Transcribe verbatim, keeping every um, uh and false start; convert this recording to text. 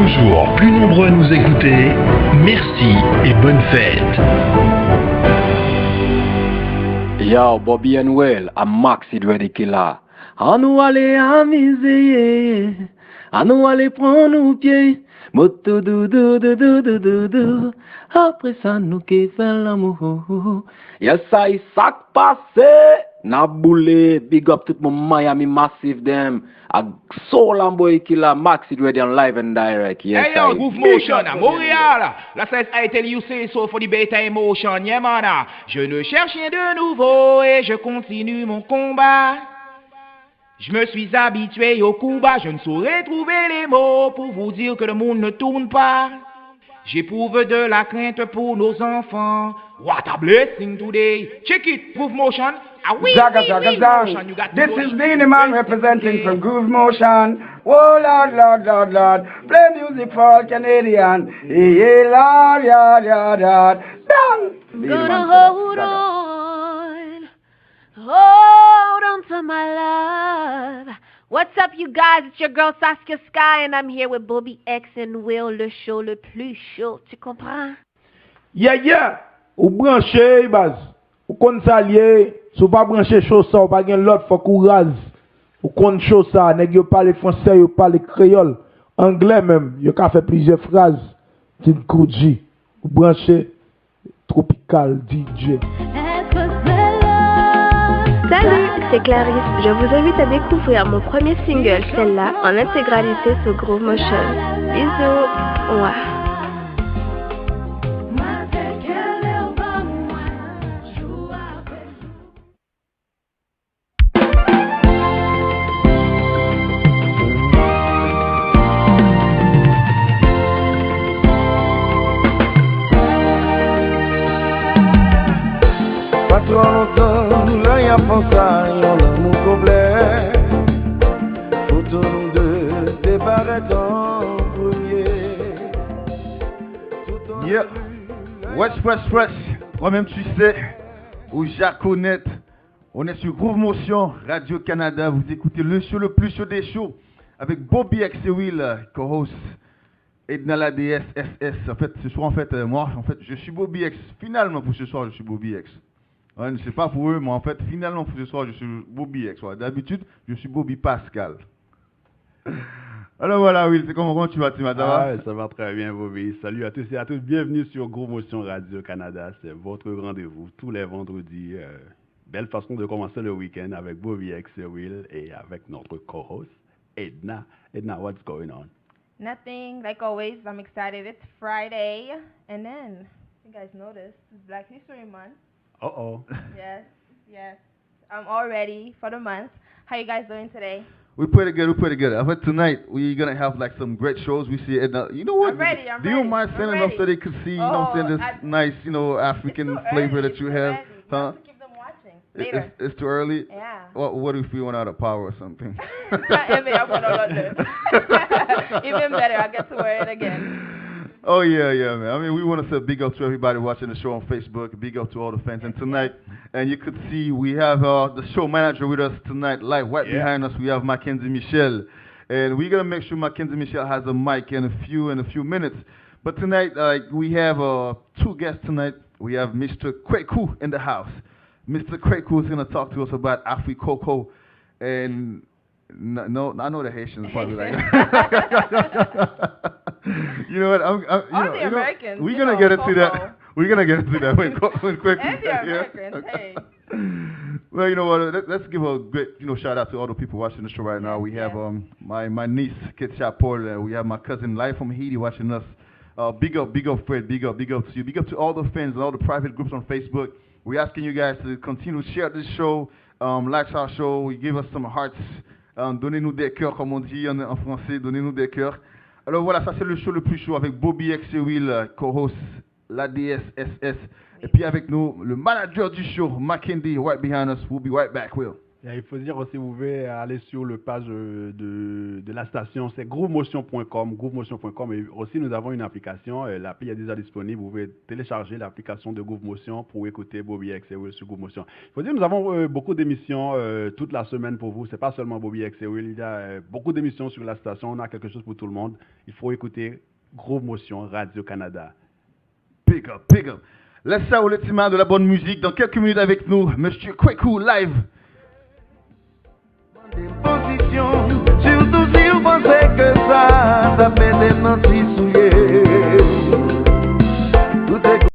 Toujours plus nombreux à nous écouter, merci et bonne fête. Yo, Bobby and Will, a Maxi Dread ki la. Ann nou ale amize, ann nou ale pran nou pye. Moto doudou, doudou, doudou, doudou. Apre sa, nou ke fè lanmou. Yes, I, sa k pase? N ap boule. Big up tout moun Miami Massive dem. Ak Soul Amboy ki la, Maxi Dread an live and direct. Yes, Hey yo, I. Groove Motion à Montréal. La seize a été lieu, c'est so for the better emotion. Yeah, man. Je ne cherche rien de nouveau et je continue mon combat. Je me suis habitué au combat, je ne saurais trouver les mots pour vous dire que le monde ne tourne pas. J'éprouve de la crainte pour nos enfants. What a blessing today. Check it, Groove Motion. Ah oui, Zaga oui, zaga oui, zang. Motion, you got This to is know. Beenie Man representing for Groove Motion. Oh Lord, Lord, Lord, Lord. Play music for all Canadian. Yeah, Lord, Lord, Lord, Lord. Done. Beenie Gonna Man, hold Zaga. On. Hold on to my love. What's up, you guys? It's your girl Saskia Sky, and I'm here with Bobby X and Will, le show le plus chaud. Tu comprends? Yeah, yeah! Ou branche, baz. Ou konn sa l ye. Si w pa branche cho sa, ou pa gen lòt, fòk ou raz. Ou konn cho sa. Nèg yo pale fransè, yo pale kreyòl, anglè menm. Yo ka fè plizyè fraz. Ti Koudji. Ou branche Tropical D J. Salut, c'est Clarisse. Je vous invite à découvrir mon premier single, Celle-là, en intégralité sur Groove Motion. Bisous. Ouah. Pa twò lontan, lè y ap fè sa, yon lanmou konplè. Foto nou de te parèt an premye. Yeah. Wesh, wesh, wesh. Toi-même, tu sais. Ou ja konèt. On est sur Groove Motion, Radio Canada. Vous écoutez le show le plus chaud des shows avec Bobby X et Will, co-host Edna la D S S S. En fait, ce soir, en fait, euh, moi, en fait, je suis Bobby X. Finalement, pour ce soir, je suis Bobby X. Ouais, c'est pas pour eux, mais en fait, finalement, pour ce soir, je suis Bobby X. Ouais, d'habitude, je suis Bobby Pascal. Alors voilà, Will, c'est comment, comment tu vas, Tim? Ça va? Ah, ça va très bien, Bobby. Salut à tous et à toutes. Bienvenue sur Groove Motion Radio Canada. C'est votre rendez-vous tous les vendredis. Euh, belle façon de commencer le week-end avec Bobby X et Will et avec notre co-host, Edna. Edna, what's going on? Nothing. Like always, I'm excited. It's Friday. And then, you guys know this. It's Black History Month. Uh-oh. Yes, yes. I'm all ready for the month. How you guys doing today? We pretty good, we pretty good. I bet tonight we gonna have like some great shows. We see Edna. You know what? I'm ready, I'm Do you ready, mind I'm standing up ready. So they could see, you know what I'm saying, Oh, this I- nice, you know, African It's too flavor early, that you it's too have, early. Huh? Keep them watching. It- Later. It's, it's too early. Yeah. What, what if we went out of power or something? Eh ben, on va dans l'autre. Even better, I'll get to wear it again. Oh yeah, yeah, man. I mean, we want to say big up to everybody watching the show on Facebook. Big up to all the fans. And tonight, and you could see we have uh, the show manager with us tonight, live right Yeah. behind us. We have Mackenzie Michel, and we're gonna make sure Mackenzie Michel has a mic in a few in a few minutes. But tonight, like we have uh, two guests tonight. We have Mister Kweku in the house. Mister Kweku is gonna talk to us about Afri Coco, and no, no, I know the Haitians probably like. You know what? I'm, I'm, you All know, the you know, Americans, we're you gonna know, get into that. Coco. We're gonna get into that when, Co- when Kweku And the get here. Americans, hey. Well, you know what? Let, let's give a great, you know, shout out to all the people watching the show right now. We have um my my niece Ketia Paul. Uh, we have my cousin live from Haiti watching us. Uh, big up, big up, Fred. Big up, big up to you. Big up to all the fans and all the private groups on Facebook. We're asking you guys to continue to share this show, um, like our show, give us some hearts, um, donnez-nous des cœurs, comme on dit en, en français, donnez-nous des cœurs. Alors voilà, ça c'est le show le plus chaud avec Bobby X et Will, euh, co-host la D S S S. Et puis avec nous, le manager du show, Mackendy, right behind us. We'll be right back, Will. Et il faut dire aussi, vous pouvez aller sur le page euh, de, de la station, c'est groove motion point com, groove motion point com. Et aussi, nous avons une application, euh, l'appli est déjà disponible. Vous pouvez télécharger l'application de Groove Motion pour écouter Bobby X et Will sur Groove Motion. Il faut dire, nous avons euh, beaucoup d'émissions euh, toute la semaine pour vous. C'est pas seulement Bobby X et Will, il y a euh, beaucoup d'émissions sur la station. On a quelque chose pour tout le monde. Il faut écouter Groove Motion Radio Canada. Big up, big up. Let's say le team de la bonne musique. Dans quelques minutes avec nous, Monsieur Kweku live. Pozisyon, sitou si w panse ke